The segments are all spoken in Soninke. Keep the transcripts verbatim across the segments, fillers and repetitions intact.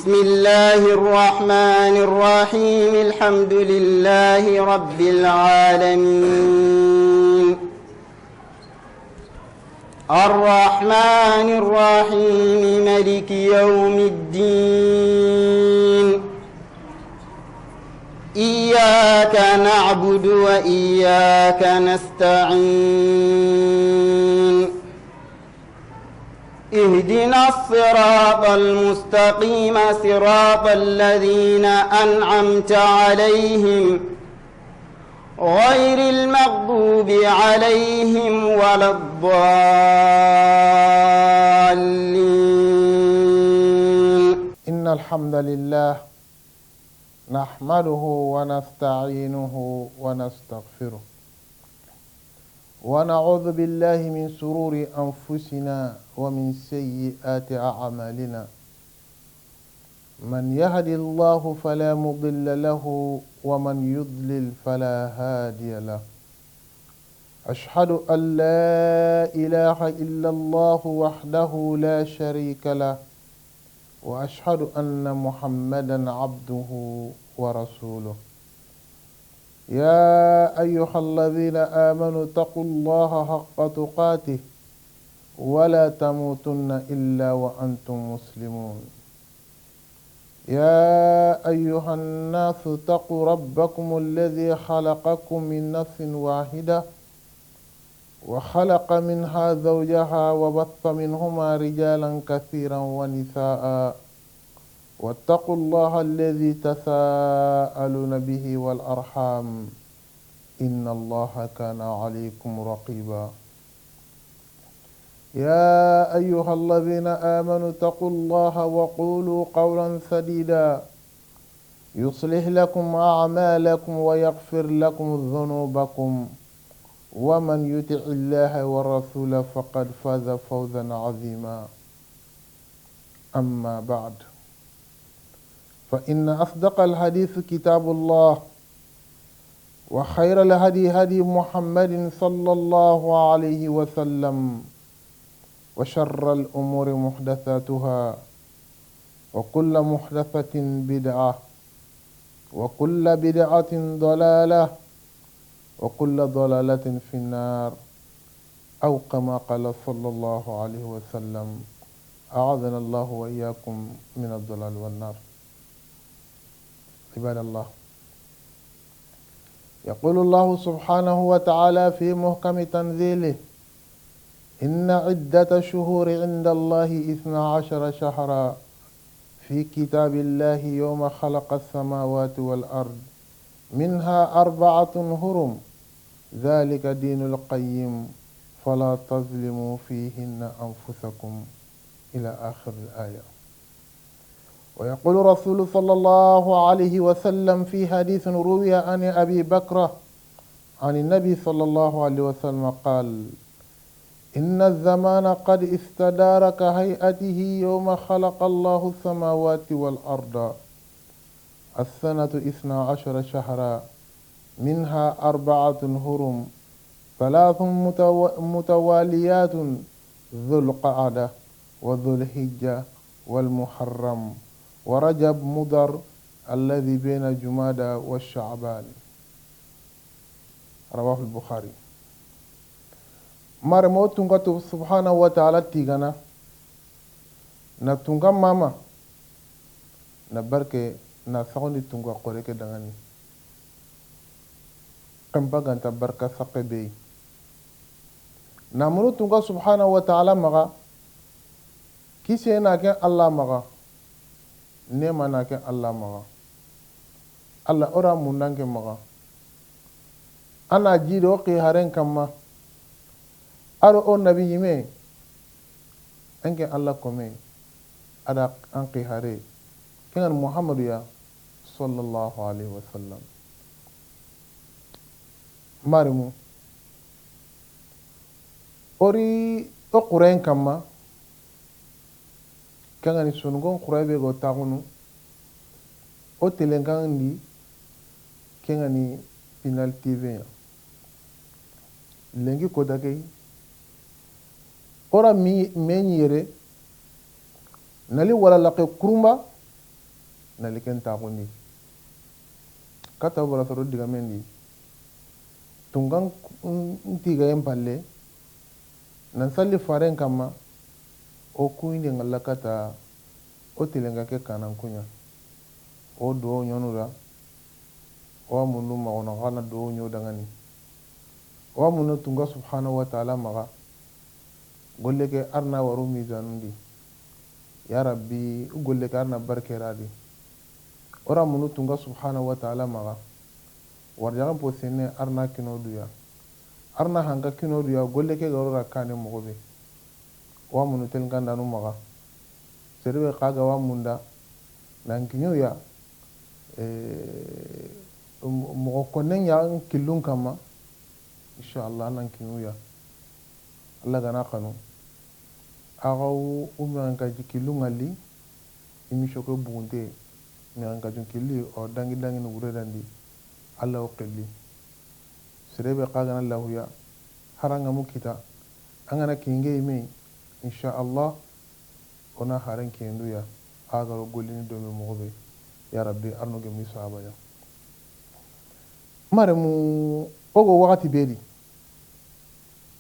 بسم الله الرحمن الرحيم. الحمد لله رب العالمين. الرحمن الرحيم. ملك يوم الدين. إياك نعبد وإياك نستعين. اهدنا الصراط المستقيم، صراط الذين أنعمت عليهم، غير المغضوب عليهم ولا الضالين. إن الحمد لله نحمده ونستعينه ونستغفره، ونعوذ بالله من شرور أنفسنا ومن سيئات أعمالنا. من يهد الله فلا مضل له، ومن يضلل فلا هادي له. أشهد أن لا إله إلا الله وحده لا شريك له، وأشهد أن محمدا عبده ورسوله. يا أيها الذين آمنوا اتقوا الله حق تقاته ولا تموتن إلا وأنتم مسلمون. يا أيها الناس اتقوا ربكم الذي خلقكم من نفس واحدة وخلق منها زوجها وبث منهما رجالا كثيرا ونساء، واتقوا الله الذي تساءلون به والأرحام، إن الله كان عليكم رقيبا. يا أيها الذين آمنوا اتقوا الله وقولوا قولا سديدا، يصلح لكم أعمالكم ويغفر لكم ذنوبكم، ومن يطع الله والرسول فقد فاز فوزا عظيما. أما بعد، فإن أصدق الحديث كتاب الله، وخير الهدي هدي محمد صلى الله عليه وسلم، وشر الأمور محدثاتها، وكل محدثة بدعة، وكل بدعة ضلالة، وكل ضلالة في النار، أو كما قال صلى الله عليه وسلم. أعاذنا الله وإياكم من الضلال والنار. عباد الله، يقول الله سبحانه وتعالى في محكم تنزيله: إن عدة الشهور عند الله اثنا عشر شهرا في كتاب الله يوم خلق السماوات والأرض منها أربعة حرم ذلك الدين القيم فلا تظلموا فيهن أنفسكم، إلى آخر الآية. ويقول رسول صلى الله عليه وسلم في حديث روي عن أبي بكرة عن النبي صلى الله عليه وسلم قال: إن الزمان قد استدار كهيئته يوم خلق الله السماوات والأرض. السنة اثنا عشر شهرا، منها أربعة حرم، ثلاث متو-، متواليات، ذو القعدة، وذو الحجة، والمحرم، ورجب مضر، الذي بين جمادى وشعبان. رواه البخاري. Maremo tunka to subhanahu wa ta'ala tigana, na tunka mama, na barke, na saxondi tunka xore ke dangani. Kempa ganta barka saxe be. Na muru tunka subhanahu wa ta'ala maxa, kise na ken Allah maxa, nema na ken Allah maxa. Allah o ra mundanke maxa. A na jiidi o xiharen kamma. A do o nabi yime, anke Allah kome, a da an xihare, ken ga ni Muhammadu ya, sallallahu alayhi wa sallam. Marimu, o ri o xuren kamma, ken ga ni soninko xuren be go taxunu, o telenkan di, ken ga ni Pinal T V ya. Lenki kota ke, o ra mi, me ɲi yere, na li wala laqe kurumba, na liken taxundi. Kata bara soro digamen di. Tungan n-, n-, tigayen palle, nan salli faren kamma, o kuyinde ngalla kata, o tilenga ke kanan kuɲa. O do ɲonu da, o wa mundu maxa o na xa na do ɲo dangani. O wa mundu tunga subhanahu wa ta'ala maxa, golle ke arna waru mizanundi. Ya Rabbi, golle ke arna barke radi. O ra mundu tunga subhanahu wa ta'ala maxa, warjaxan po senne arna kino duya. Arna hanka kino duya, golle ke garo ra kane moxo be. Wa munu tel gandanu maxa. Serebe xaga wa munda. Nan kiɲuya. Eh, mo-, moxo konnen ya killun kamma. Inshallah, nan kiɲuya. Allah gana xanu. Axa u, u mexen ka ji killu ŋalli, i mi soko bugunte, mexen ka jun killi, o dangi dangi ni wure dandi, Allah o xilli. Serebe xa gana lahuya, haranga mu kita, an gana kinge i me, insha Allah, o na haren kenduya, a garo gollini domi moxo be, ya Rabbi, arno gemi sahaba ya. Mare mu, ogo waxati bedi,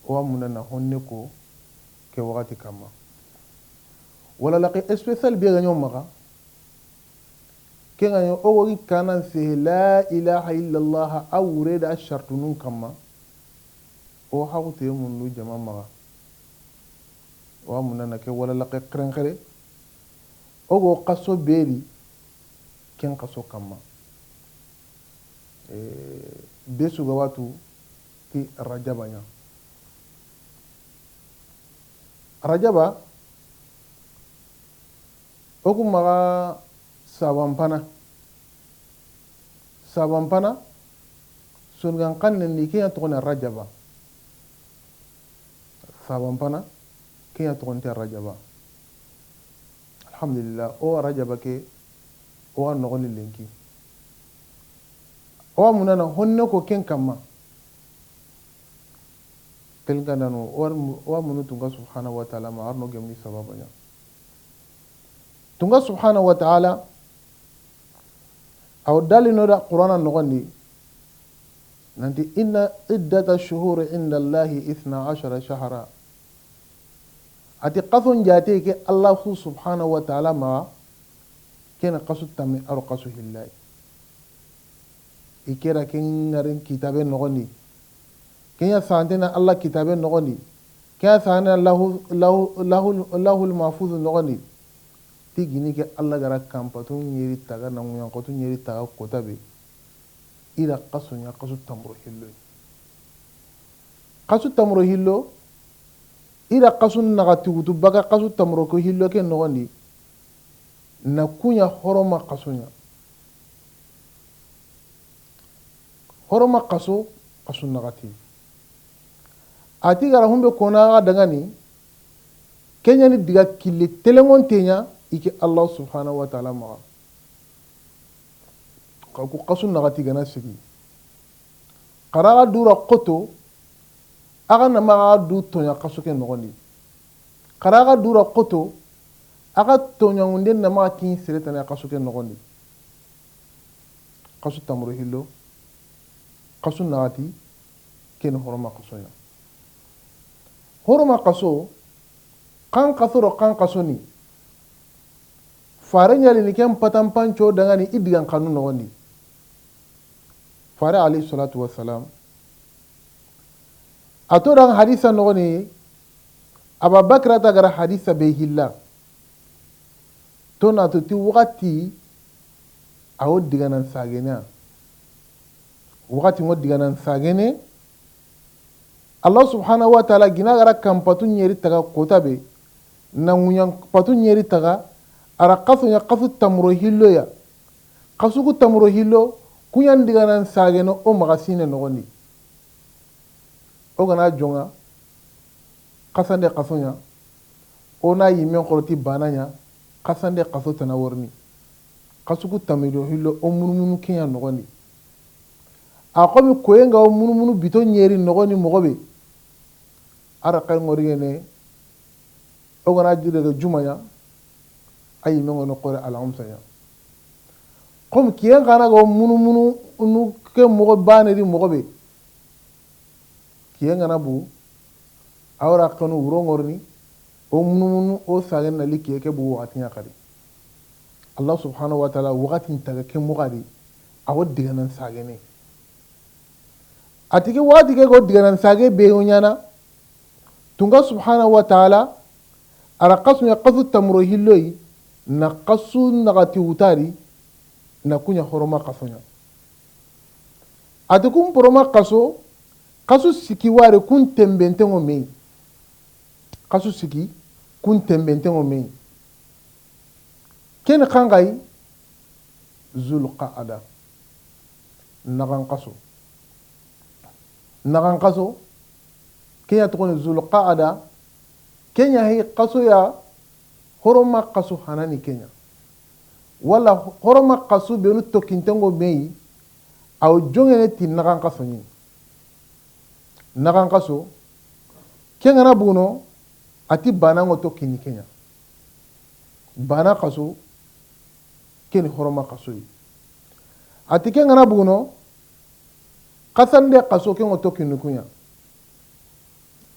o wa munda na honne ko ke waxati kamma. Wala laqe spécial be ga ɲo maxa. Ke ga ɲo o go gi kanan se la ilaha illallah a wure da shartunun kamma. O haxu te mundu jama maxa. O wa munda na ke wala laqe xerenxere. O go xaso beri ken xaso kamma. Eh, be su ga watu ti Rajaba ɲa. Rajaba, o ku maxa saban pana. Saban pana, sungan xannen ni ke ɲa toxone Rajaba. Saban pana, ke ɲa toxonte Rajaba. Alhamdulillah, o Rajaba ke, o wa noxoni lenki. O wa munana honne ko ken kamma. Tel gandanu, o wa, o wa munu tunga subhanahu wa ta'ala ma arno gemni sababa ɲa. Tunga subhanahu wa ta'ala, aw dalino da Qur'ana noxondi, nanti, "Inna iddata shuhuri inda Allahi ithna ashara shahra." Ati xason jate ke Allahu subhanahu wa ta'ala ma, kena xasu tame aro xasu hillai. I kera ke ŋarin kitabe noxondi. Kenya santena Allah kitabe noxondi. Kenya santena lahu, lahu, lahu, lahul mahfuz noxondi. Ti gini ke Allah gara kampatu ɲeri taga na ŋuyankotu ɲeri taga kota be. Ira xasu ɲa xasu tamro hillo. Xasu tamro hillo. Ira xasu naxati wutu baka xasu tamro ko hillo ke noxondi. Na kuɲa horoma xasu ɲa. Horoma xaso, xasu naxati. Ati gara humbe kona ga dangani, kenyani diga kille telengonte ɲa, i ke Allah subhanahu wa ta'ala maxa. Xa ku xasu naxati gana sigi. Xara ga dura xoto, axa na maxa du toɲa xasu ke noxondi. Xara ga dura xoto, axa toɲangunde na maxa kin seretana xasu ke noxondi. Xasu tamro hillo, xasu naxati, ken horoma xaso ɲa. Horoma xaso, xan xaso ro xan xaso ni. Fare ɲalini ken patampanco dangani i digan xanu noxondi. Fare alayhi salatu wassalam. A to dan hadisa noxoni, Aba Bakrata gara hadisa be hilla. To na to ti waxati a wo diganan sagene. Waxati ŋo diganan sagene. Allah subhanahu wa ta'ala gina gara kan patu ɲeri taga kota be. Na ŋuɲan patu ɲeri taga. Ara xasu ɲa xasu tamro hillo ya. Xasu ku tamro hillo kuɲan diganan sagene o maxa sine noxondi. O gana jonga, xasande xaso ɲa, o na yimen xoroti bana ɲa, xasande xaso tana worni. Xasu ku tamiro hillo o munumunu keɲa noxondi. A xomi koyenga o munumunu bito ɲeri noxondi moxo be. Ara xay ŋorigene, o gana jire ga juma ɲa, a yimen ŋono xore alhamsa ɲa. Comme kiyen xa na ga o munu munu nu ke moxo baane di moxo be. Kiyen ga na bu, a wa ra kanu wuro ŋorni, o munu munu o sagen na li kiye ke bu waxati ɲa xadi. Allah subhanahu wa ta'ala waxati n taga ke moxo di, a wa diganan sagene. A ti ke waxati ke go diganan sage be o ɲaana, Tunga subhanahu wa ta'ala, a ra xasu ɲa xasu tamuro hilloyi, na xasu naxati wutari, na ku ɲa horoma xaso ɲa. A ti kun poroma xaso, xasu siki ware kun tembenten ŋo me yi. Xasu siki kun tembenten ŋo me yi. Ken xanxayi, Zulqa'ada. Naxan xaso. Naxan xaso, ke ɲa toxoni Zulqa'ada, ke ɲa hi xaso ya, horoma xaso hanani ke ɲa. Wala horoma xaso benu tokkinten ŋo me yi, a wo joŋene ti naxan xaso ɲi. Naxan xaso, ke ga na buno, a ti baana ŋo tokkini ke ɲa. Baana xaso, ke ni horoma xaso yi. A ti ke ga na buno, xasande xaso ke ŋo tokkini ku ɲa.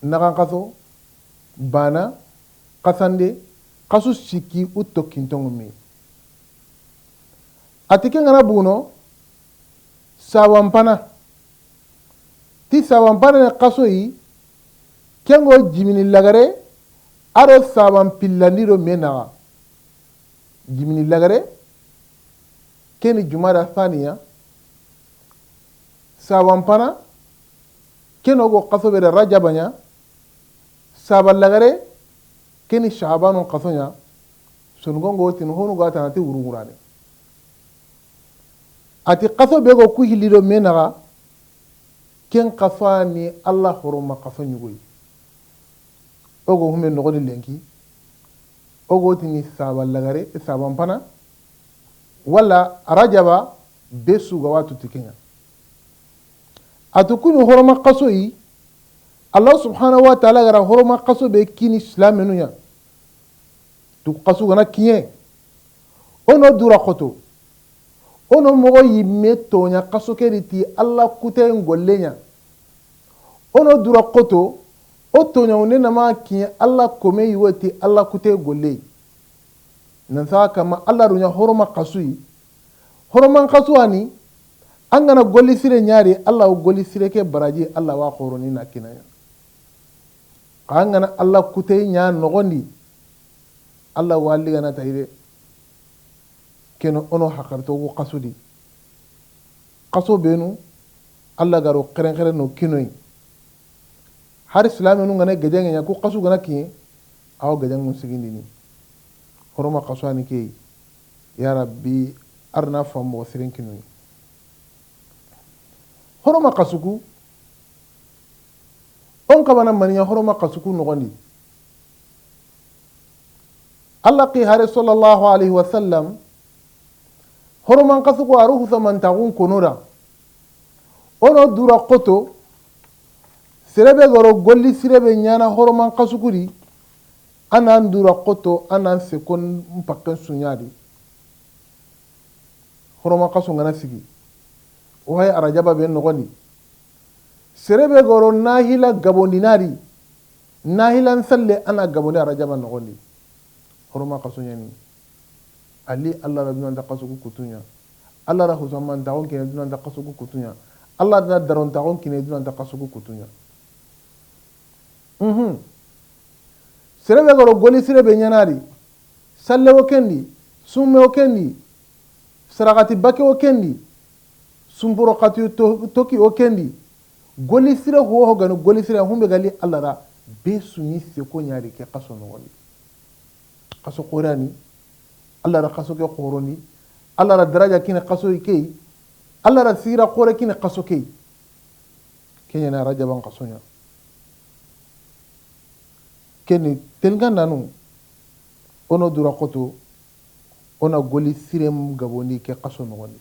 Naxan xaso, baana, xasande, xasu siki u tokkinten ŋo me yi. A ti ke ga na buno, saban pana. Ti saban pana ne xaso yi, ke ŋo jimini lagare, a do saban pillandi do me naxa. Jimini lagare, ke ni Jumada Saniya, saban pana, ke no go xaso be da Rajaba ɲa, saban lagare, ke ni Shaabanu xaso ɲa, soninko ŋo tini honu ga tana ti wurungurane. A ti xaso be go ku hilli do me naxa, ken xaso ni Allah horoma xaso ɲugoyi. O go hume noxoni lenki, o go tini saban lagare, saban pana, wala Rajaba, be su ga wa tu ti ke ɲa. A ti ku ni horoma xaso yi, Allah subhanahu wa ta'ala ga ra horoma xaso be kini silamenu ɲa. Tu xasu ga na kiɲe, o no dura xoto, o no moxo yimme toɲa xaso ke di ti Allah kuteye n golle ɲa. O no dura xoto, o toɲa wunde na ma kiɲe Allah kome yi wo ti Allah kuteye golle. Nan saxa kama Allah du ɲa horoma xasu yi. Horoman xasu wa ni, an ga na golli sire ɲa di, Allah wo golli sire ke baraji, Allah wa xoroni na kinaya. Xa an ga na Allah kuteye ɲa noxon di, Allah wa ligana ta yi de. Ke no o no hakarto ku xasu di. Xaso benu, Allah ga ro xeren xeren no kinoyi. Hari silamenu ga na gajaŋe ɲa, ku xasu ga na kiɲe, a wo gajaŋun sigindini. Horoma xaso wa ni ke yi. Ya Rabbi, ar na famo siren kinoyi. Horoma xasu ku, o n xabana maniya horoma xasu ku noxon di. Allah xi hare sallallahu alayhi wa sallam, horoman xasu ku a ru husamantaxun kono da. O no dura xoto, sere be ga ro golli sire be ɲaana horoman xasu ku di, a na n dura xoto, a na n sekon n pakken su ɲa di. Horoma xaso n ga na sigi, o hay Arajaba be noxon di. Sere be ga ro nahila gabondi na di, nahilan salle a na gabondi Arajaba noxon di. Horoma xaso ɲa ni. Ali Allah ra dunanta xaso ku kutu ɲa. Allah ra husamantaxun kine dunanta xaso ku kutu ɲa. Allah ra darontaxun kine dunanta xaso ku kutu ɲa. Mhm. Sere be ga ro golli sire be ɲaana di, salle wo ken di, summe wo ken di, saraxati bakke wo ken di, sumpuro xati to-, toki wo ken di, golli sire ho ho ga ni golli sire humbe ga li Allah ra, be su ni seko ɲa di ke xaso noxon di. Xaso xore ya ni, Allah ra xaso ke xorondi, Allah ra daraja kini xaso ke yi, Allah ra sigira xore kini xaso ke yi. Ke ɲa na Rajaban xaso ɲa. Ke ni telingandanu, o no dura xoto, o na golli siren gabondi ke xaso noxon di.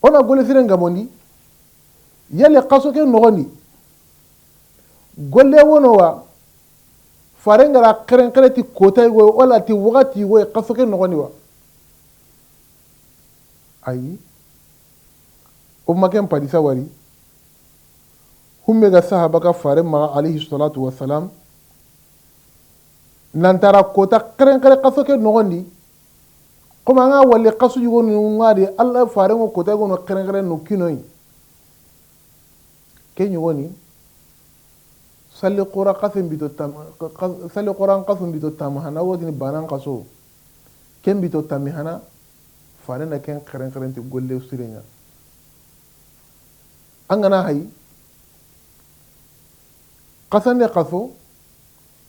O na golli siren gabondi, yali xaso ke noxon di, golle wo no wa, faren ga ra xeren xere ti kota yogo, wala ti waxati yogo, xaso ke noxon di wa. Ayi. O ma ken padisa wari. Humbe ga sahaba ka fare maxa, alayhi salatu wassalam, nantara kota xerenxere xaso ke noxondi. Comme an ga walle xasu yugonu ngadi, Allah fare ngo kota yugonu xerenxere no kinoyi. Ke ɲogoni, salli xora xasu mbito tam, xa-, xa-, salli xoran xasu mbito tam hana, wotini banan xaso. Ken mbito tammi hana, fare na ken xerenxerenti golle sireɲa. An gana hay, xasande xaso,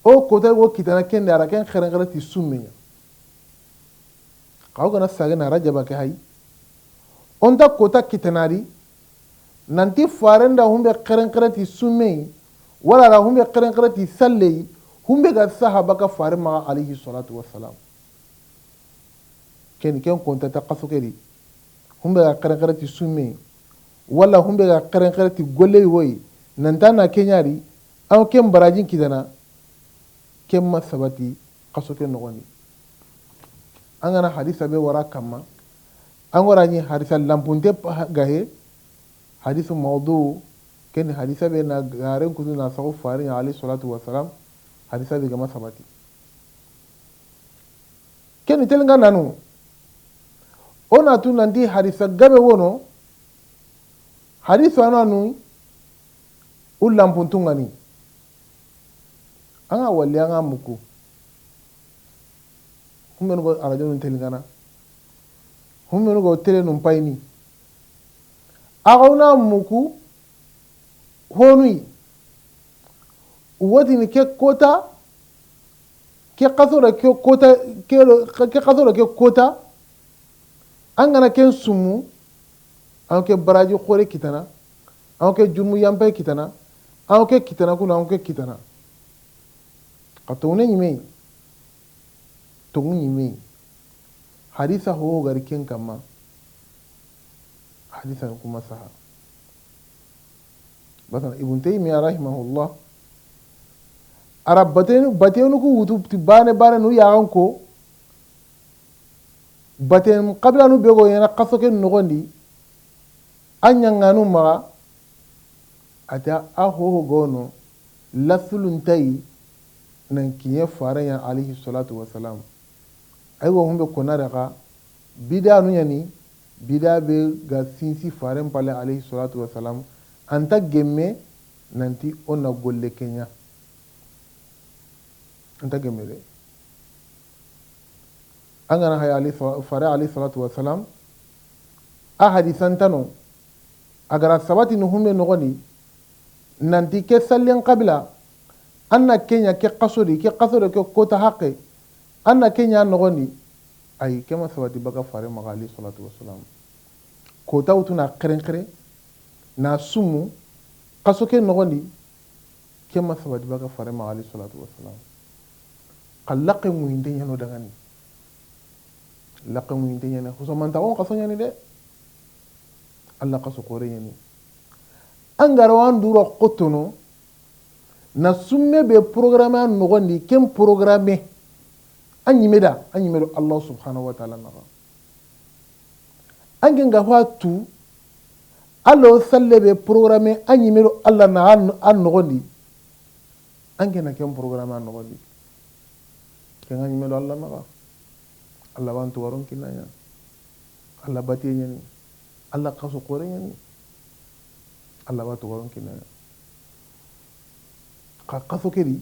o kota wo kitana kende, a ra ken xerenxerenti summeɲa. Xa o gana sage na Rajaba ke hay, o nta kota kitanadi, nanti farenda humbe xerenxerenti summeyi, wala ra humbe xerenxerenti salleyi, humbe ga sahaba ka fare maxa, alayhi salatu wassalam. Ken, ken konta ta xaso ke di. Humbe ga xerenxerenti summeyi, wala humbe ga xerenxerenti golle woyi, nanta na keɲari, an ken barajin kitana, ken ma sabati xaso ke noxondi. An gana hadisa be wara kamma, an gora ni hadisa lampunte pa-, gahe, hadisu mawdu, ken hadisa be na garen kutu na saxu fare ɲa, alayhi salatu wassalam, hadisa be gama sabati. Ken telinga nanu, o na tu nanti hadisa gabe wono, hadisa nanu, u lampuntungani. An ga walli, an ga muku. Humbenu go arajo nun telingana. Humbenu go tele nun payini. A ga wuna muku honuyi. Wotini ke kota, ke xaso da ke kota, ke, ke xaso da ke kota. An gana ken sumu, an ke baraji xore kitana, an ke jumu yampe kitana, an ke kitana kuna, an ke kitana. Xa toŋu ɲime yi, toŋu ɲime yi. Hadisa ho gari ken kamma. Hadisa kuma saha. Basana Ibn Taymiya rahimahullah, ara batenu, batenu ku wutu ti bane bane nu yaxan ko, baten xabilanu be go yana xaso ke noxondi, a ɲaŋanu maxa, a ta a hoho gono, lasulun tayi, nan kiɲe fare ɲa alayhi salatu wassalam. Aywa, humbe kona daga, bida nu ɲani, bida be ga sinsi faren palle alayhi salatu wassalam, anta gemme nanti o na golle ke ɲa. Anta gemme de. An gana haya ali fa-, fare alayhi salatu wassalam, a hadisantano, a gara sabati nu humbe noxoni, nanti ke sallen xabila, an na ke ɲa ke xaso di, ke xaso do ke kota haqe, an na ke ɲa noxoni, ayi, ke ma sabati baga fare maxa alayhi salatu wassalam. Kota wutu na xerenxere, na sumu, xaso ke noxondi, ke ma sabati baga fare maxa alayhi salatu wassalam. Xa laxe ŋuyinte ɲano dangani. Laxe ŋuyinte ɲane, xusamantaxon xaso ɲani de. Allah xaso xore ɲani. An gara wa an dura xotono, na summe be programme a noxondi, ken programme. A ɲime da, a ɲime do Allah subhanahu wa ta'ala naxa. An ke nga fa tu, allo salle be programme a ɲime do Allah naxa, a noxondi. An ke na ken programme a noxondi. Ken ga ɲime do Allah naxa. Allah wa an tuwaron kinaya. Allah batiye ɲani. Allah xaso xore ɲani. Allah wa tuwaron kinaya. Xa xaso ke di,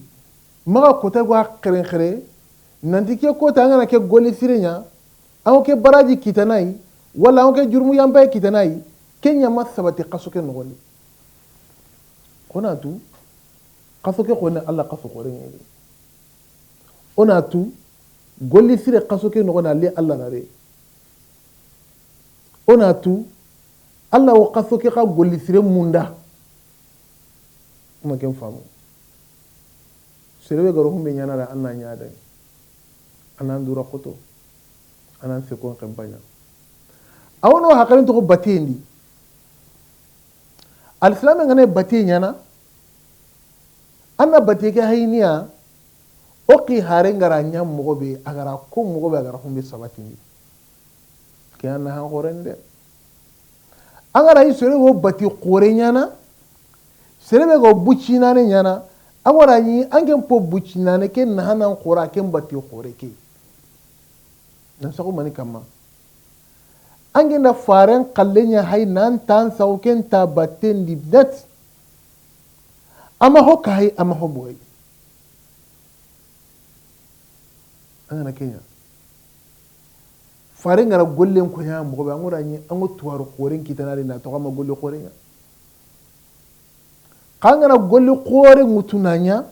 maxa kota ga xerenxere, nanti ke kota an gana ke goli sire ɲa, an ke baraji kitanayi, wala an ke jurumu yambaye kitanayi, ke ɲa ma sabati xaso ke noxondi. O na tu, xaso ke xone Allah xaso xore ɲani. O na tu, goli sire xaso ke noxondi, a li Allah na re. O na tu, Allah wo xaso ke xa goli sire munda. Ma ken famu. Sere be garo humbe ɲana da, an na ɲa da. An na an dura xoto. An na an sekon xenpaɲa. A wono hakarin toxo batiyen di. Alislame ngane batiye ɲana. An na batiye ke hayiniya. O xi hare ngara ɲa moxo be, a gara ko moxo be, a gara humbe sabatindi. Ke ya nahan xoren de. An ga ra yi sere wo bati xore ɲaana, sere be ga bucinane ɲaana, an ga ra ɲi an ken po bucinane ke nahanan xora ken bati xore ke. Nan saxu mani kamma. An ken da faren xalle ɲa hay nan tan saxu ken ta batten di net. Ama ho ka hay, ama ho boy. An ga na ke ɲa. Fare ngara gollen ko ɲa moxo be, an ga ra ɲi an ga tuwaro xoren kitana de na toxo ma golle xore ɲa. Xa ngana golli xoore ŋutuna ɲa,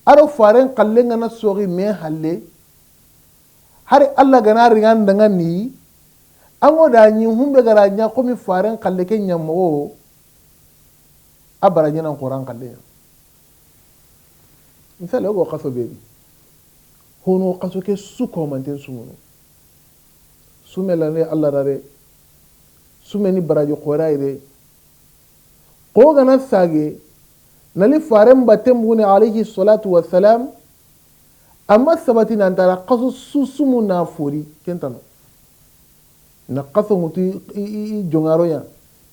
a do faren xalle ngana soxi me halle, hari Alla gana riŋa ndaŋa ni, a ŋo da ɲi humbe gara ɲa komi faren xalle ke ɲa moxo, a bara ɲanan xoran xalle ɲa. Misali, o go xaso be di. Hono xaso ke su komanten sumunu. Sume lane Alla da de. Sume ni baraji xorayi de. Xo gana sage, nali faren batten buguni alayhi salatu wassalam, amma sabati nantara xaso su sumu na fori, kentano. Na xaso ŋutu i, i, i, i joŋaro ya.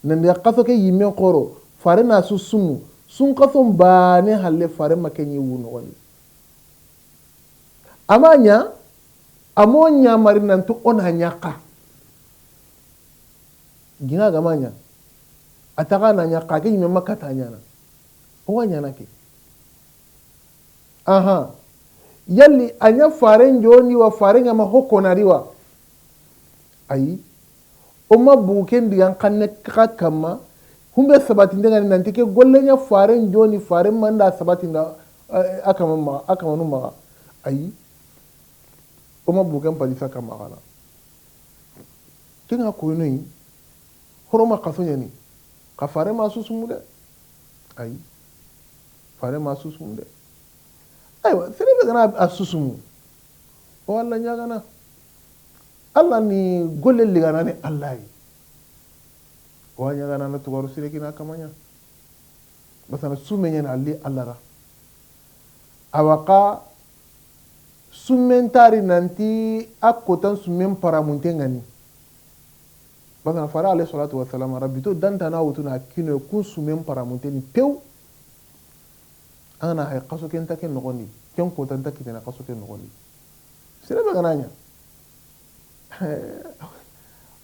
Nandi xaso ke yimme xoro, fare na su sumu, sun xaso mbane halle fare ma ke ɲi wu noxoni. Ama ɲa, amo ɲa mari nanti o na ɲa xa. Gina gama ɲa. A taxa na ɲa xa ke ɲime makka ta ɲana. O wa ɲana ke. Aha. Yalli a ɲa faren joni wa faren ŋa ma hokkonari wa. Ayi. O ma bugu ken digan xanne xa kamma. Humbe sabatinde ŋani nanti ke golle ɲa faren joni faren manda sabatinda, eh, a kama ma, a kamanu maxa. Ayi. O ma bugu ken padi sa kamma xana. Ke ŋa koynoyi. Horoma xaso ɲani. Xa fare ma susumu de. Ayi. Fare ma susumu de. Aywa, sere be gana a susumu. O Alla ɲagana. Alla ni golle ligana ni Alla yi. O wa ɲagana na tugaru sire kina kamaɲa. Basana sume ɲana alli Alla ra. Awa xa summen tari nanti a kotan summen paramunte ŋani. Basana fara alayhi salatu wassalam, rabbi to dantana wutuna kino kun summen paramunte ni pew. An gana hay xaso ken ta ken noxondi, ken kota nta kitena xaso ken noxondi. Sere be gana ɲa.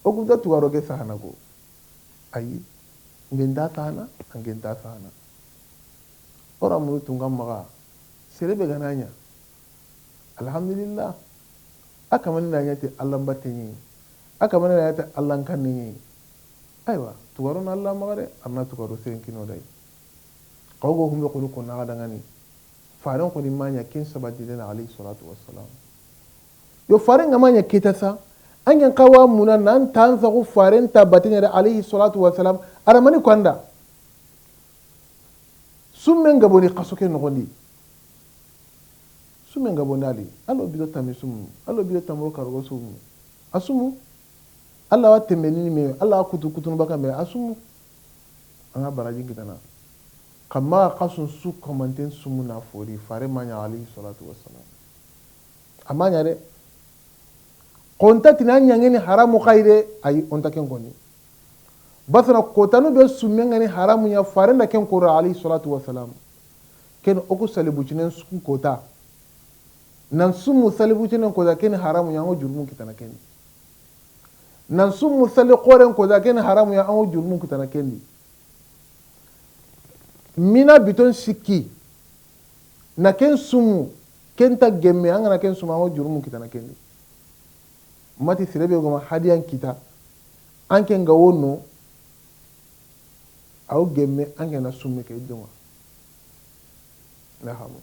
O kunta tugaro ke sahana ko. Ayi. Ngenta sahana, a ngenta sahana. O ra munu tunga maxa. Sere be gana ɲa. Alhamdulillah. A kamani na ɲa ti Alla mbatte ɲi. A kamani na ɲa ti Alla nkanne ɲi. Aywa, tugaro na Alla maxa de, arna tugaro senkino day. Xaw go humbe xulu ko naxa dangani. Faren xoni ma ɲa ken sabati dena alayhi salatu wassalam. Yo faren ŋa ma ɲa keta sa, an gen xawa muna nan tan saxu faren ta batiɲa de alayhi salatu wassalam, aramani kwanda. Summen gaboni xaso ke noxondi. Summen gaboni ali. Allo bido tami sumu. Allo bido tamro kargo sumu. A sumu. Alla wa tembe ni me. Alla wa kutu kutunu baka me. A sumu. An ga baraji kitana. Kama xasun su kamanten sumu na fori. Fare ma ɲa alayhi salatu wassalam. A ma ɲa de. Xonta tina ɲangeni haramu xayde. Ayi, onta ken koni. Basana kotanu be summe ŋani haramu ɲa farenda ken koro alayhi salatu wassalam. Ken oku salibucinen su kota. Nan sumu salibucinen kota ken haramu ɲa, an ŋo jurumu kitana ken. Nan sumu sali xoren kota ken haramu ɲa, an ŋo jurumu kitana ken di. Mina biton sikki. Na ken sumu, ken ta gemme, an gana ken sumu, an ŋo jurumu kitana ken di. Mati sere be goma hadiyan kita, an ken ga wonno, aw gemme, an ken na summe ke jonga. Na hamo.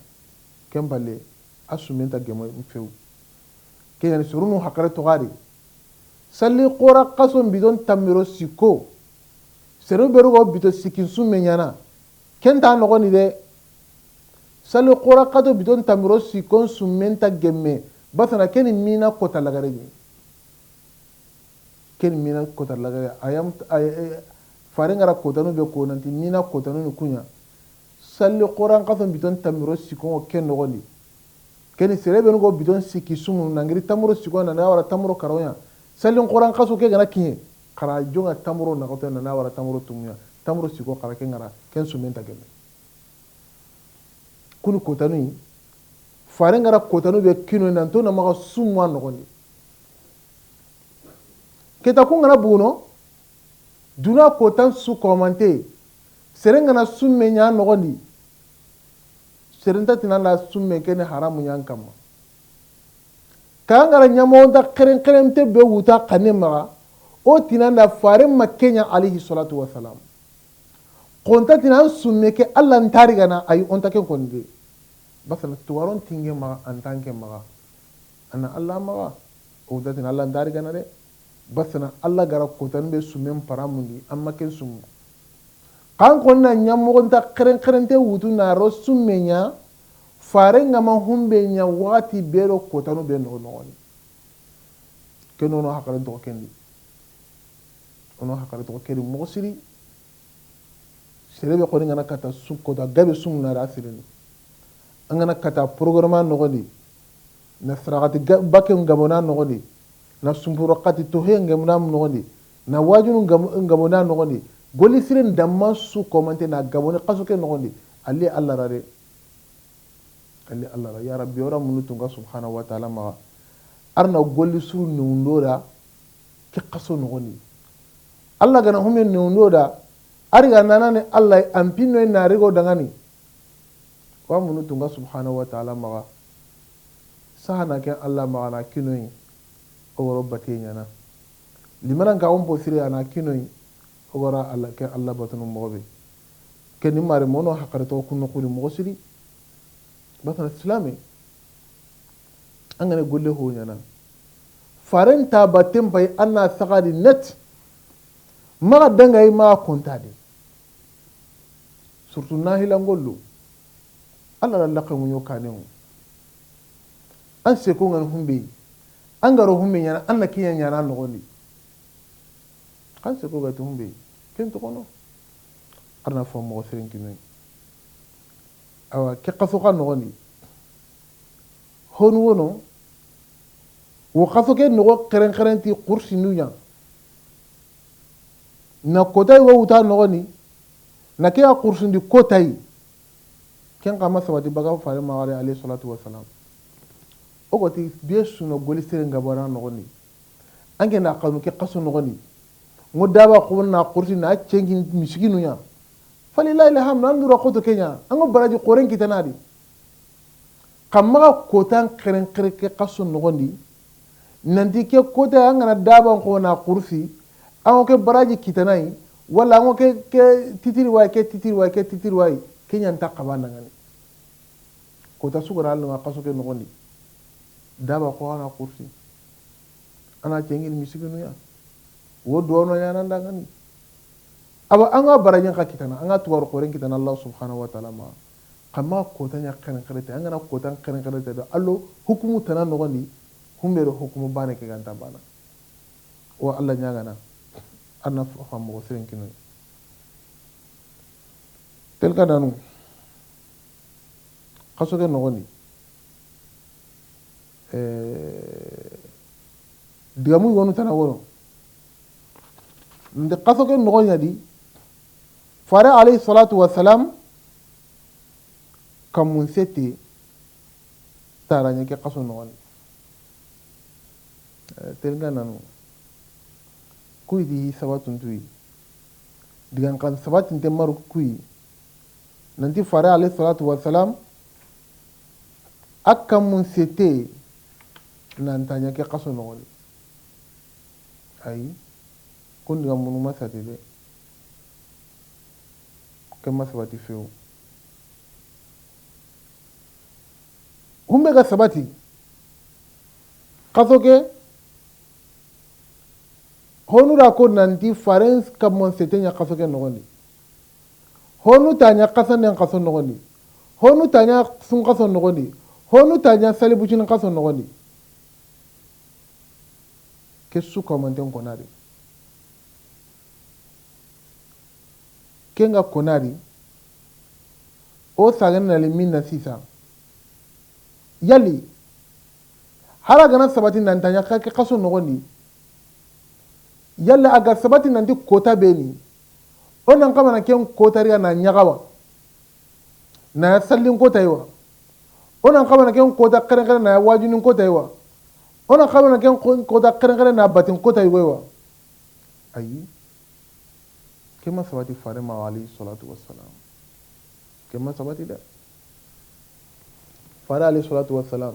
Ken balle, a summen ta gemme few. Ke yani sorunu hakare to gadi. Salli xora xaso bidon tamiro sikko. Sere be rugo bito sikkin summe ɲana. Ken ta noxoni de. Salli xora xato biton tamiro sikkon summen ta gemme. Basana keni mina kota lagare ɲi. Keni mina kota lagare. Ayam, ay, ay, fare ngara kotanu be ko nanti mina kotanu ni kuɲa. Salli xoran xaso biton tamiro sikkon ken noxondi. Keni sere benu go biton sikki sumu nangiri tamuro sikko na na wara tamuro karoya. Sallin xoran xaso ke ga na kiɲe, xa ra jonŋa tamaro naxato na, na wara tamaro tumuya, tamaro siko xa ra ke ŋa ra, ken sumen ta gemme. Kuni kotanu yi, fare ŋa ra kotanu be kinoyi nan to na maxa summa noxondi. Ke ta ku ŋa na buno, duna kotan su komante, sere ŋa na summe ɲa noxondi, sere nta ti na nda summe ke ni haramu ɲa n kamma. Ka ŋa ra ɲamoxonta xeren xerente be wuta xanne maxa, o ti na nda fare ma ke ɲa alayhi salatu wasalam. Xo nta ti na n summe ke Alla nta ri ga na, ayi, o nta ken koni de. Basana tuwaron tinge maxa, an tanke maxa. A na Alla maxa. O nta ti na Alla nta ri ga na de. Basana Alla ga ra kotanu be summen paramundi, an ma ken summu. Xa n koni na ɲamoxonta xeren xerente wutu na ro summe ɲa, fare ŋa ma humbe ɲa waxati be do kotanu be noxo noxoni. Ken o no haqaren toxo ken di. O no haqaren toxo ken di moxo siri. Sere be xoni ŋa na kata su, kota gabe sumu na ra sirini. An ga na kata programme noxondi, na saraxati ga-, bakke ŋa gabona noxondi, na sumpuro xati toxe ŋa gabona noxondi, na wajunu ŋa gab-, ŋa gabona noxondi, goli siren damma su komante na gaboni xaso ke noxondi, ali Alla ra de. Ali Alla ra, ya Rabbi, o ra munu tunga subhanahu wa ta'ala maxa. Ar na golli suru newndo da ke xaso noxondi. Alla ga na hume newndo da, ari ga nanane Alla an pinno na rigo dangani. Wa munu tunga subhanahu wa ta'ala maxa. Sahana ke Alla maxa na kinoyi, o goro bate ɲana. Limanan ka on po sire a na kinoyi, o gora Alla ke Alla batunu moxo be. Ken ni mare mono haqare to kunno kuri moxo siri. Basana silame. An ga na golle ho ɲana. Faren ta batten pay an na saxadi net. Maxa dangayi maxa kontadi. Surtout nahila ngollu. Alla la laxe ŋuɲo kaneŋo. An seko ŋa ni humbe. An ga ro humbe ɲana, an na kiɲa ɲana noxondi. Xa n seko ga ti humbe. Ken toxono. Ar na fo moxo siren kinoyi. Awa, ke xaso xa noxondi. Honu wono. Wo xaso ke noxo xeren xeren ti xursi nuɲa. Na kotayi wo wuta noxondi. Na ke ya xursundi kotayi. Ken xa ma sabati baga fare maxa de alayhi salatu wasalam. O ga ti be su na goli sere ŋa gabona noxondi. An ke na xanu ke xaso noxondi. Ŋo daba xo na xursi na cengi misikinu ɲa. Falillahi alhamdu, an dura xoto ke ɲa. An ŋo baraji xoren kitana di. Xa maxa kotan xeren xere ke xaso noxondi. Nanti ke kota an ga na daban xo na xursi, an ŋo ke baraji kitanayi, wala an ŋo ke, ke titiri wayi, ke titiri wayi, ke titiri wayi, ke ɲa nta xaba nangani. Kota su ga ra Alla ŋa xaso ke noxondi. Daba xo a na xursi. A na cengini misikinu ya. Wo duwano ɲana ndangani. Awa an ga barajen xa kitana, an ga tuwaru xoren kitana Allah subhanahu wa ta'ala ma. Xa maxa kota ɲa xeren xerete, an ga na kota xeren xerete do Alla hukumu tana noxondi, humbe do hukumu bane ke ga nta bana. Wa Alla ɲagana, an na fa moxo siren kinoyi. Tel ka danu, xaso ke noxondi. Eh, digamu yonu tana wono. Nde xaso ke noxo ɲa di, fare alayhi salatu wasalam, kamun sete, tara ɲa ke xaso noxondi. Eh, tel nga nanu. Kuyi di sabatun tuyi. Digan kan sabatinte maru kuyi. Nanti fare alayhi salatu wasalam, a kamun sete, nan ta ɲa ke xaso noxondi. Ayi, kun digamunu ma sati de. Ke ma sabati fewu. Humbe ga sabati. Xaso ke, honu da ko nanti faren kamon sete ɲa xaso ke noxondi. Honu ta ɲa xasanden xaso noxondi. Honu ta ɲa sun xaso noxondi. Honu ta ɲa salibucini xaso noxondi. Ke su kamanten konadi. Ke nga konadi. O sagana na li minna sisa. Yali, hara gana sabati nan ta ɲa xa ke xaso noxondi. Yalla a ga sabati nanti kota be ni, o nan xamana ken kota riga na ɲaxawa, na sallin kota yi wa? O nan xamana ken kota xerenxere na wajunin kota yi wa? O nan xamana ken ko-, kota xerenxere na batin kota yi wa? Ayi. Ke ma sabati fare ma, alayhi salatu wassalam. Ke ma sabati de. Fare, alayhi salatu wassalam,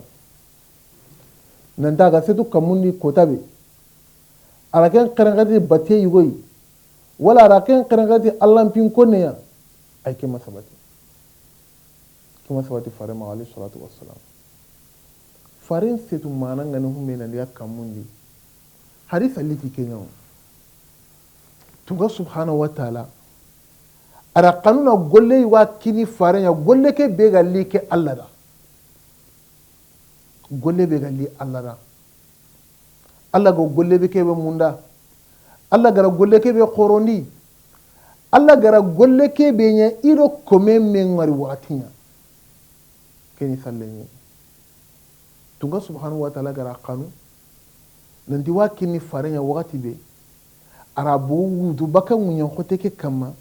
nanta ga setu kamundi kota be, a ra ken xerenxere ti batiye yugo yi, wala a ra ken xerenxere ti Allan pin konne ya. Ay, ke ma sabati. Ke ma sabati fare ma, alayhi salatu wassalam. Faren setu mana ngani humbe na ndiga kamundi. Hari salli ti ke ɲawo. Tunga subhanahu wa ta'ala, a ra xanu na golle wa kini fare ɲa, golle ke be ga li ke Alla da. Golle be ga li Alla da. Alla ga golle be ke be munda. Alla ga ra golle ke be xorondi. Alla ga ra golle ke be ɲa i do kome me ngari waxati ɲa. Ke ni salle ɲa. Tunga subhanahu wa ta'ala ga ra xanu nanti wa kini fare ɲa waxati be, a ra bogu wutu baka ŋuɲen xote ke kamma,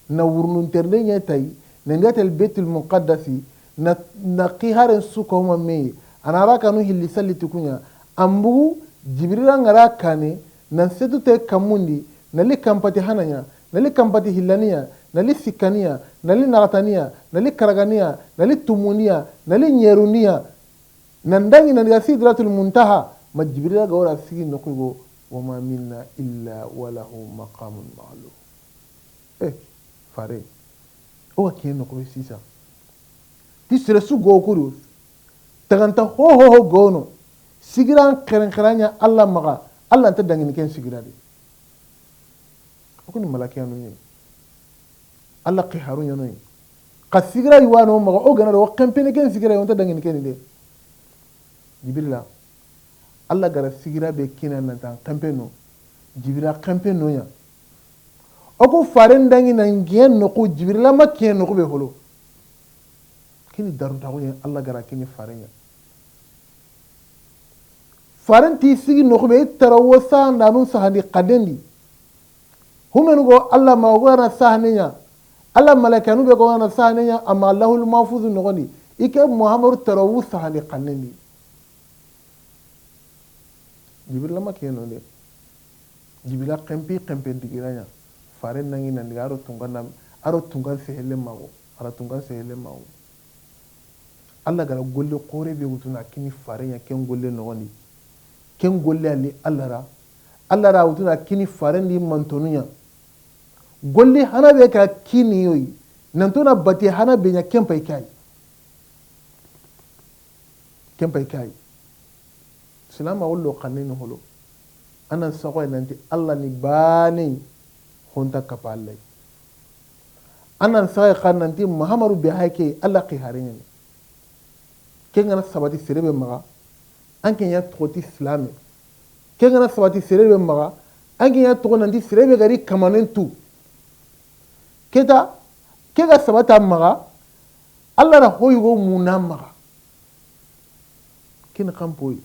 na wurunun ternde ɲa tayi, na ndiga tel Baitul Muqaddasi, na, na xiharen su ko ma me, a na ra kanu hilli salli ti ku ɲa, an bogu Jibrila ŋa ra kane, nan setu te kamundi, na li kampati hana ɲa, na li kampati hillani ya, na li sikkani ya, na li naxatani ya, na li karagani ya, na li tumundi ya, na li ɲerundi ya. Nan dangi nan ga Sidratul Muntaha, ma Jibrila ga wara sigi noxu go, wa ma minna illa wa lahu maqamun ma'lum. Eh, fare. O wa kiyen noxu be sisa. Ti sere su go kuru. Taganta ho ho ho gono. Sigiran xerenxeranya Alla maxa. Alla nta dangini ken sigira de. O kuni malakiyanu ɲi. Alla xiharu ɲano yi. Xa sigira yi wano maxa, o gana do, o xempene ken sigira yi, o nta dangini keni de. Jibrila, Alla ga ra sigira be kina nan tan xempeno. Jibrila xempeno ɲa. O ku faren dangi nan kiyen noxu, Jibrila ma kiyen noxu be holo. Kini daru taxu ɲa, Alla ga ra kini faren ɲa. Faren ti sigi noxu be, i tara wo sahandanun sahandi xadendi. Humenu go Alla ma go na sahane ɲa. Alla malaikanu be go na sahane ɲa, amma Allahul Mahfuz noxondi. I ke Muhammadu tara wu sahandi xadendi. Jibrila ma kiyen no de. Jibila xempi, xempen digira ɲa. Faren nangi nan diga, a ro tungan na, a ro tungan sehelle mago. A ra tungan sehelle mago. Alla ga ra golle xore be wutuna kini faren ɲa ken golle noxondi. Ken golle a li Alla ra. Alla ra wutuna kini faren di mantonu ɲa. Golle hana be ka kini yoyi. Nan tona bati hana be ɲa ken pay kay. Ken pay kay. Silama wollo xanne ni holo. Anan saxoy nanti Alla ni bane honta kapa Alla yi. Anan saxoy xa nanti Muhammadu be hay ke Alla xihare ɲa ni. Ken ga na sabati sere be maxa, an ke ɲa toxo ti silame. Ken ga na sabati sere be maxa, an ke ɲa toxo nanti sere be ga ri kamanen tu. Keta, ke ga sabata maxa, Alla na hoyugo muna maxa. Ken xan poyi.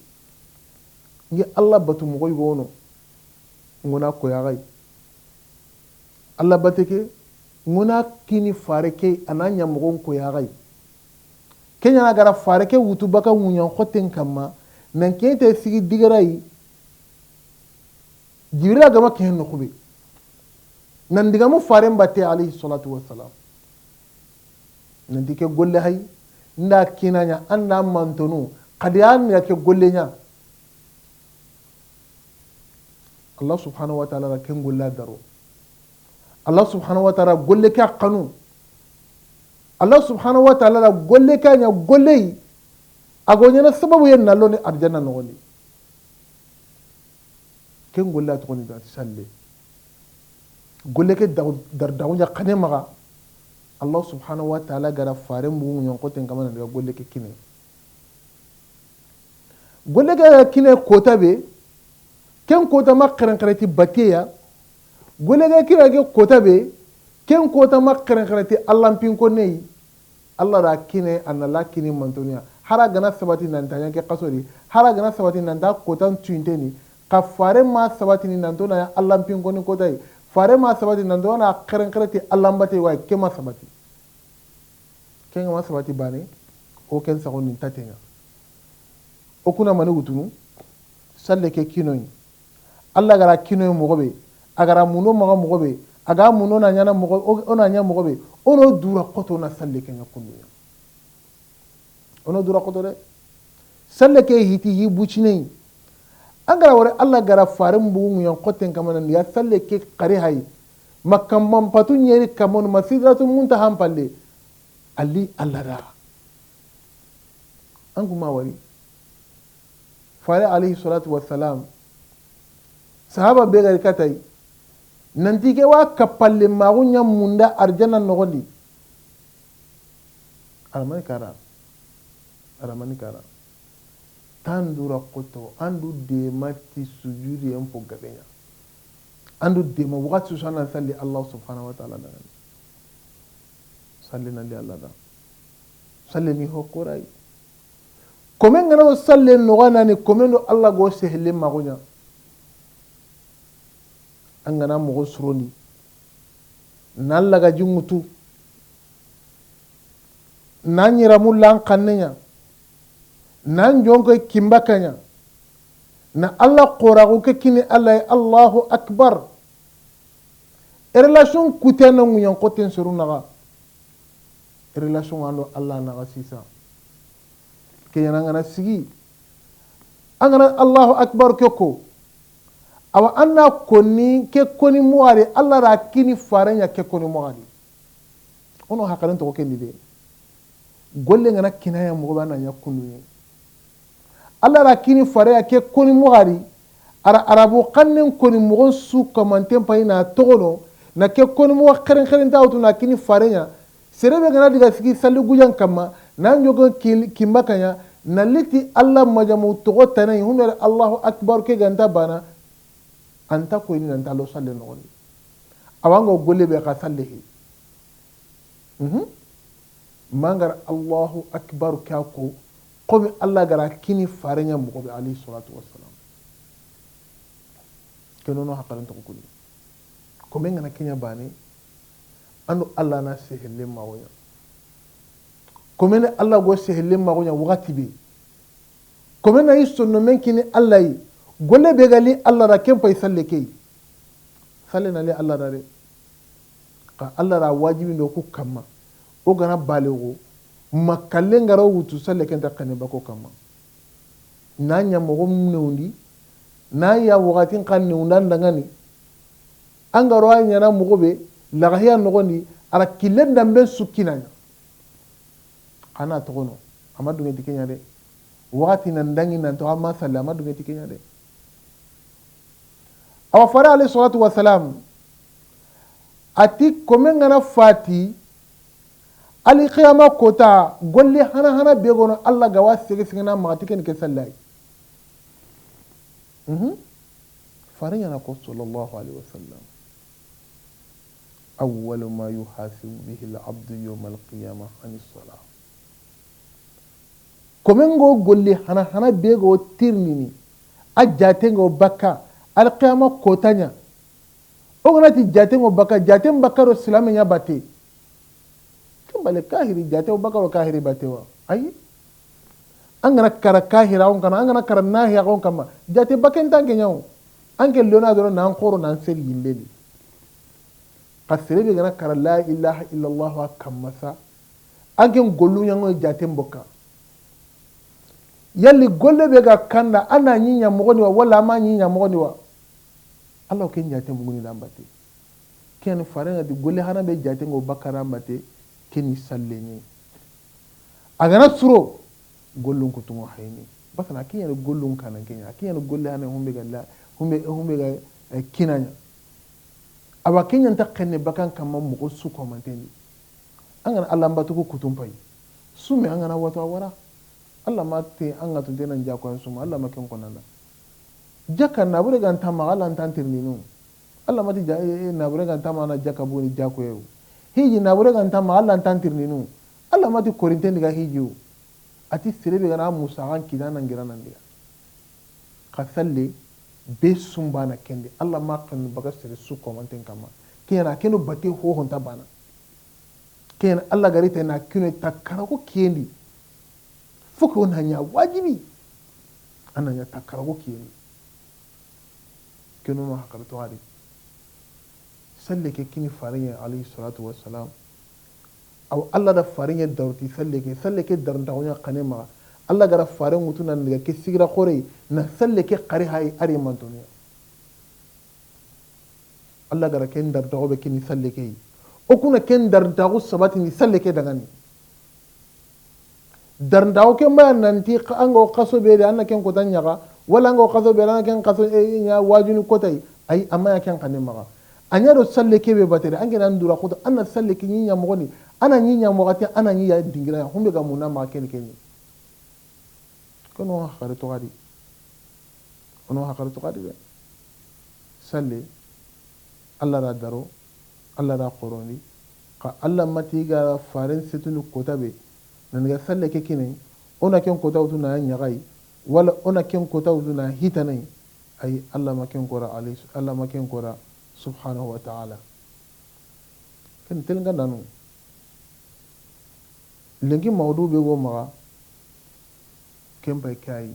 Nge Alla batu moxo yi gono. Ngona koyaxay. Alla bate ke, ngona kini fare ke, a na ɲa moxon koyaxay. Ke ɲa na ga ra fare ke wutu baka ŋuɲan xoten kamma, nan ke te sigi digarayi. Jibrila ga ma kiyen noxu be. Nan digamu faren batte, alayhi salatu wassalam. Nanti ke golle hay, nda kinaɲa, anda mantonu, xadi an ya ke golle ɲa. Allah subhanahu wa ta'ala ra ken golle daro. Allah subhanahu wa ta'ala golle ke a xanu. Allah subhanahu wa ta'ala ra golle ke a ɲa golle yi, a go ɲana sababu yen na loni arjanna noxondi. Ken golle a toxoni da salle. Golle ke daxu, dar daxu ɲa xane maxa. Allah subhanahu wa ta'ala ga ra faren bugu ɲonxoten kamana daga golle ke kine. Golle ke ga kine kota be, ken kota ma xerenxere ti bateya. Golle ke ga kine ke kota be, ken kota ma xerenxere ti Allah pinko neyi. Allah da kine, a na la kini mantoniya. Hara gana sabati nan ta ɲa ke xasori. Hara gana sabati nan ta kotan tuinteni. Xa fare ma sabatini nanto na ya Alla n pinkoni kota yi. Fare ma sabati nanto na xerenxere ti Alla n bate wa yi, ke ma sabati. Ke ŋa ma sabati bane, o ken saxo ni n taten ŋa. O kuna mani wutunu, salle ke kinoyi. Alla ga ra kinoyi moxo be, a ga ra muno maxa moxo be, a ga muno na ɲana moxo, o, o na ɲa moxo be, o no dura xoto na salle ke ŋa kundu ɲa. O no dura xoto de. Salle ke hiti hi bucinei. An ga ra wori Alla ga ra fare mbugu ŋuyan xoten kamana ya salle ke xari hayi. Ma kamman patu ɲeri kamon ma Sidratul Muntaha n palle. Ali Alla da. An kuma wari. Fare alayhi salatu wassalam. Sahaba be gari katay. Nanti ke wa kappalle maxu ɲa munda arjana noxondi. Aramani kara. Aramani kara. Tandura koto, andu dema ti sujudi en po gabeɲa. Andu dema waxati su sana salli Allah subhanahu wa ta'ala dangani. Salli nandi Allah da. Salli ni hokorai. Komen gana do salle noxanani, komen do Allah go sehelle maxuɲa. An gana moxo surondi, na laga jinŋutu, na ɲiramu lan xanneɲa, na jonko kimbakaɲa, na Allah xoraxu ke kini Allah ye, Allahu akbar. E relation kutena ŋuɲan xoten soru naxa. Relation ando Allah naxa sisa. Ke ɲana an gana sigi. An gana Allahu akbar ke ko. Awa an na koni ke koni muxari, Allah ra kini fareɲa ke koni muxari. Ono hakalen to kendi de. Golle ngana kinaya moxo ba na ɲa kunduye. Allah ra kini fareya ke koni muxari, ara arabu xannen koni moxon su kamanten payi na toxono, na ke koni moxo xeren xeren ta wutu na kini fareɲa, sere be gana diga sigi salli gujan kamma, na ɲogo kimbakaɲa, na liti Allah majamu toxo tanayi, humere Allahu akbar ke ganta bana, anta koyini nanta lo salle noxondi. Awango golle be xa salle he. Mhm. Mangara Allahu akbar ka ko, komi Allah gara kini fareɲa moxo be alayhi salatu wassalam. Kenono hakalen to kuni. Komen gana keɲa bane, ando Allah na sehelle maxuɲa. Komen Allah go sehelle maxuɲa waxati be. Komen na yi sonno men kini Allah yi. Golle be ga li Allah da ken pay salle key. Salle na li Allah da de. Xa Allah ra wajibi ndo ku kamma. O gana bale go, ma kalle ngaro wutu salle kenta kane bako kamma. Na ɲa moxo newndi, na ya waxatin xa newunda ndangani. An garo a ɲana moxo be, laxahiya noxondi, ara killen dambe sukkinaɲa. Ana toxono, ama dunge ti keɲa de. Waxati nan dangi nan to ama salle, ama dunge ti keɲa de. Awa fare alayhi salatu wassalam, ati komen gana fati, alqiyama kota, golli hana hana be gono, Allah gawa sege sege na maxati ken ke sallay. Mhm. Fare ɲana ko sallallahu alaihi wasallam. Awwalu ma yuhasabu bihi al-abdu yawma al-qiyamah ani as-salah. Komen go golli hana hana be go tirnini. A jaten go bakka, alqiyama kotaɲa. O gana ti jaten go bakka, jaten bakka do silame ɲa bate. Ken bale kahiri jate o bakka do kahiri bate wa. Ayi. An gana kara kahira on kana, an gana kara nahiya on kama. Jate baken tanke ɲawo. An ke lona doro nan xoro nan seri yimbeni. Xa sere be gana kara la ilaha illallah wa kamma sa. An ke gollu ɲango jaten bokka. Yalli golle be ga kanda, ana ɲiɲa moxoni wa, wala ama ɲiɲa moxoni wa. Allah ken jate muguni dan batte. Ken fare na di golle hana be jate ngo bakara mbate, keni sallenye. A gana suro, gollun kutungo hayni. Basana kiyen gollun kanan kenya, kiyen golle hana humbe ga la, humbe, humbe ga, eh, kinanya. Awa kenyan ta kenne bakan kamma moxo su ko mantendi. An gana Allah mbatu ko kutum pay. Sume an gana wato a wara. Allah ma te an ga tunte nan jako an suma. Allah ma ken konanda. Jaka nabure ganta ma Allah ntan tirninu. Allah ma ti ja, eh, eh, nabure ganta ma na jaka boni jako yewu. Hiji nabure ganta ma Allah ntan tirninu. Allah ma ti korinte ndiga hiji wu. Ati sere be gana musaxan kidana ngira nan diga. Xa salle, Be sumbana kendi, Allah ma xenu baga sere su komanten kama. Kiyana kenu bate hohonta bana. Kiyana Allah gari te na kinu ta karago kiyendi. Foko na ɲa wajibi. Ana ɲa ta karago kiyendi. Kenu no hakar to adi. Salle ke kini farinye alayhi salatu wassalam. Aw Allah da farinye daruti salle ke, salle ke darnta ɲa kane ma. Allah gara farin mutu nan daga ke sigira xore, na salle ke xari hay ari mantoniya. Allah gara ken darnta be kini salle ke. O kuna ken darnta sabati ni salle ke dangani. Darntaxu ken baya nanti xa-, an ga wo xaso be de, an na ken kota ɲaxa, wala an ga wo xaso be de, an na ken xaso, eh, ɲa wajuni kota yi. Ayi, amma ya ken xanne maxa. A ɲa do salle ke be batere, an ke nan dura xoto, an na salle ke ɲi ɲa moxoni, an na ɲi ɲa moxati, an na ɲi ya dingira ya, xumbe ga muna maxa ken ke ɲi. Kono xare to xadi. Ono hakari to xadi de. Salle, Allah ra daro, Allah ra xorondi. Xa Allah mati ga faren setunu kota be, nan ga salle ke kine, ona ken kota wutu na ɲaxayi, wala ona ken kota wutu na hitanai, ay Allah ma ken kora alayhi, Allah ma ken kora subhanahu wa ta'ala. Ken telnga nanu. Lenki mawdu be go maxa, ken pay kayi.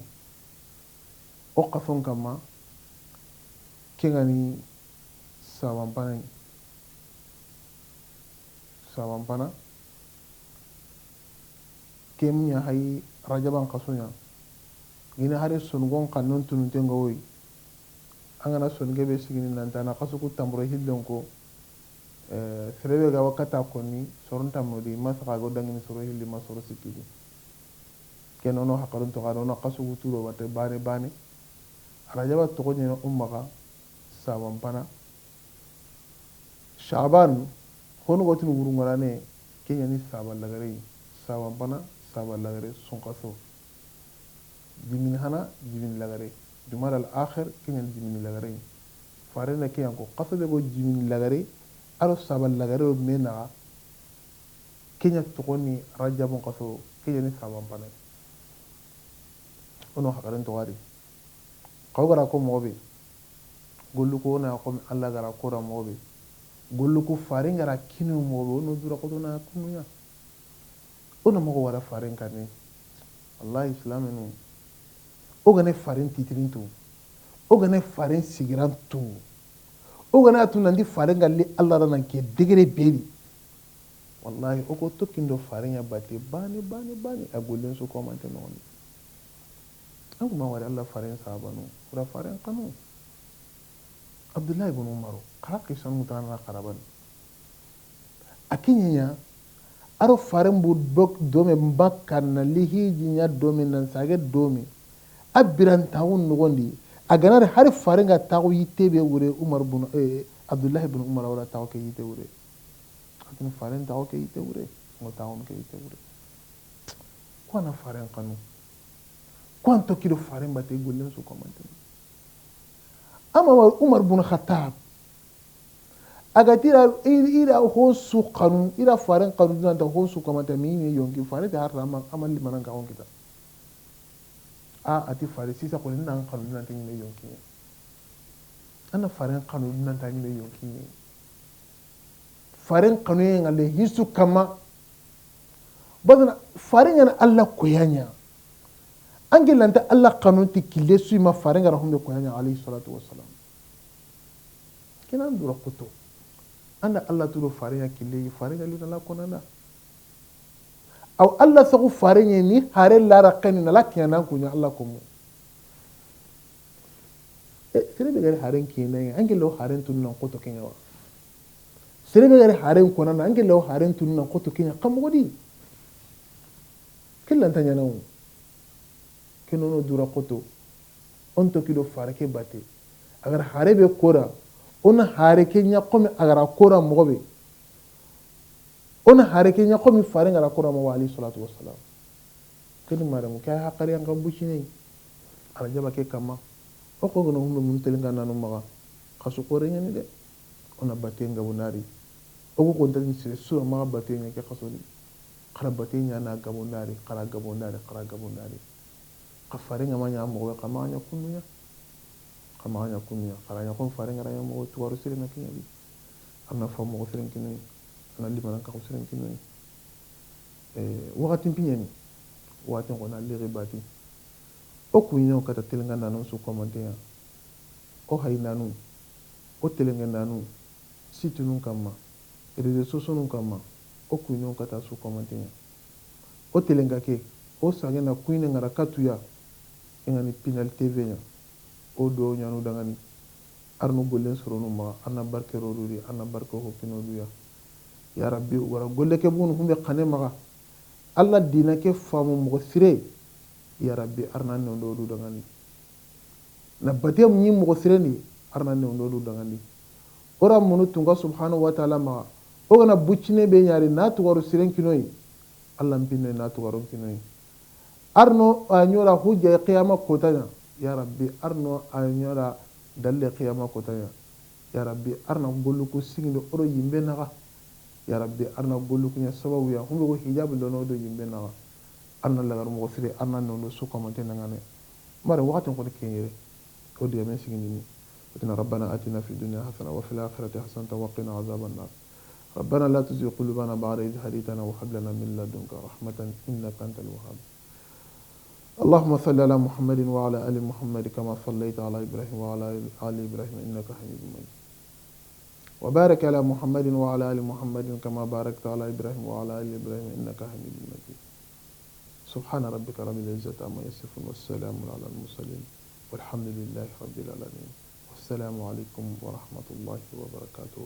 O xason kamma, ke ga ni saban pana yi. Saban pana, ke ɲa hay Rajaban xaso ɲa. Gina hari sonugon xannon tununten ga woyi. An ga na soninke be sigini nan ta na xasu ku tamburo hillen ko, eh, sere be ga wa kata konni, soron tammo di, ma saxa go dangini soro hilli, ma soro sikki di. Ken ono hakarun to xano, ono xasu ku turo wate bane bane. Rajaba toxo ɲena ummaxa, saban pana. Shaban, honu gotini wurungarane, ke ɲa ni saba lagare, saba bana, saba lagare, sunkaso. Jimini hana, jimini lagare. Jumadal akhir, ke ɲa ni jimini lagare. Farenda ke yanko, kaso be go jimini lagare, aro saba lagare o menaga, ke ɲa togoni Rajabun kaso, ke ɲa ni saba bana. Ono hakaren togari. Xaw gara ko moxo be, gollu ko na xo mi Allah gara ko ra moxo be, gollu ko faren gara kinu moxo be, ono dura ko to na kunuya. Ono moxo wara faren kanne. Wallahi islamenu. O gane faren titirin tu. O gane faren sigiran tu. O gane atu nandi faren galli Allah da nan ke degere beri. Wallahi, o ko tokkindo faren ya bate bane, bane, bane, a gollen su komante noxondi. An kuma wari Allah faren sabanu, kura faren kanu. Abdullahi ibn Umaru, kara kisan mutana na karaban. A kiɲiɲa, aro faren bu bok dome Makka na lihiji ɲa dome nan sage dome. A biran taxu noxondi, a ganari hari faren ga taxu yitte be wure Umar bun, eh, Abdullahi ibn Umar wala taxu ke yitte wure. Akin faren taxo ke yitte wure, ngo taxon ke yitte wure. Ko ana faren kanu. Ko an tokkido faren bate gollen su komante. Ama wa Umar bun Khattab. Aga tira ira hon su kanu, ira faren kanu dunanta hon su komante mi ni yonki faren ta harra ama, ama limanan ka hon kita. A ati faren sisa ko nan kanu dunanta ni yonki. Ana faren kanu dunanta ni yonki. Faren kanuye ŋa le hisu kama. Badana faren ŋa na Allah koyaɲa. Ange lanta Allah kanun ti kille su ma faren ŋa ra humbe koyaɲa alayhi salatu wassalam. Kenan dura kuto. Anda Allah tudo faren ŋa kille, faren ŋa lina la konanda. Aw Allah saxu faren ŋa ni hare lara kani na la kiyanan kuɲa Allah komo. E, sere be gari haren kine, ange lo haren tun nan koto kenya wa. Sere be gari haren kona na, ange lo haren tun nan koto kenya. Kamodi. Killanta ɲanawu. Kenono dura koto. On tokkido fare ke bate. Agar hare be kora. Ona hare ke ɲa kome agar a kora moxo be. Ona hare ke ɲa kome fare ŋa ra kora moxo be alayhi salatu wassalam. Keni maramu ke hakari an kan bucine. Ala jaba ke kama. O ko gono humbe mun telinga nanu maxa. Kasu kore ɲani de. Ona bate ngabo nari. O ko konta ni sire sura maxa bate ɲa ke kasoni. Xara bate ɲa na gabo nari, xara gabo nari, xara gabo nari. Xa fare ŋa ma ɲa moxo be xa ma ɲa kunuya. Xa maxa ɲa kumiya, xa ra ɲa xo n fare ŋa ra ɲa moxo tuwaru sire na kiɲa di. A na fa moxo siren kinoyi, a na limana kaxu siren kinoyi. Eh, waxatin piɲeni, waxatin xo na lixi bati. O kuɲo kata telenga nanu su komanteya. O haynanu, o telenga nanu, situnun kamma, réseaux sociaux nun kamma, o kuɲo kata su komanteya. O telenga ke, o sage na kuɲe ŋara katuya, engani Pinal T V ɲa. O do ɲanu dangani. Arno gollen soronu maxa, arna barke rodu di, arna barke hokino duya. Ya Rabbi, o gara golle ke bunu humbe xane maxa. Alla dina ke famu moxo sire. Ya Rabbi, arna ne ondo du dangani. Na batiyam ɲi moxo sire ni, arna ne ondo du dangani. O ra munu tunga subhanahu wa ta'ala maxa. O gana buccine be ɲari na tuwaru siren kinoyi. Alla mpinne na tuwaron kinoyi. Arno a ɲora hujja qiyama kotanya. Ya Rabbi, arno a ɲora dalle qiyama kotanya. Ya Rabbi, arna golluku siginde oro yimbe naxa. Ya Rabbi, arna golluku ɲa sababu ya humbe go hijabu lono do yimbe naxa. Arna lagar moxo sire, arna nondo su kamante nangane. Mare waxatin xoni kenyere. O diga men sigindini. Wotini ربنا آتنا في الدنيا حسنة وفي الآخرة حسنة وقنا عذاب النار. ربنا لا تزغ قلوبنا بعد إذ هديتنا وهب لنا من لدنك رحمة إنك أنت الوهاب. اللهم صل على محمد وعلى آل محمد كما صليت على إبراهيم وعلى آل إبراهيم إنك حميد مجيد. وبارك على محمد وعلى آل محمد كما باركت على إبراهيم وعلى آل إبراهيم إنك حميد مجيد. سبحان ربك رب العزة عما يصفون والسلام على المرسلين والحمد لله رب العالمين. والسلام عليكم ورحمة الله وبركاته.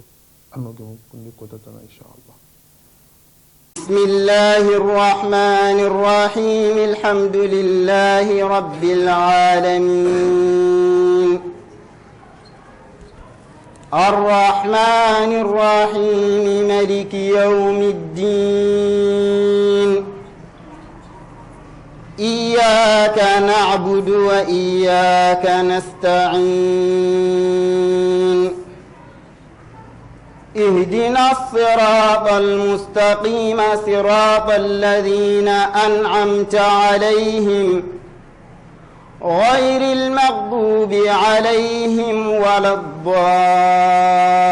Ano gemu kundi kota tana إن شاء الله. بسم الله الرحمن الرحيم. الحمد لله رب العالمين. الرحمن الرحيم. ملك يوم الدين. إياك نعبد وإياك نستعين. اهدنا الصراط المستقيم، صراط الذين أنعمت عليهم، غير المغضوب عليهم ولا الضالين.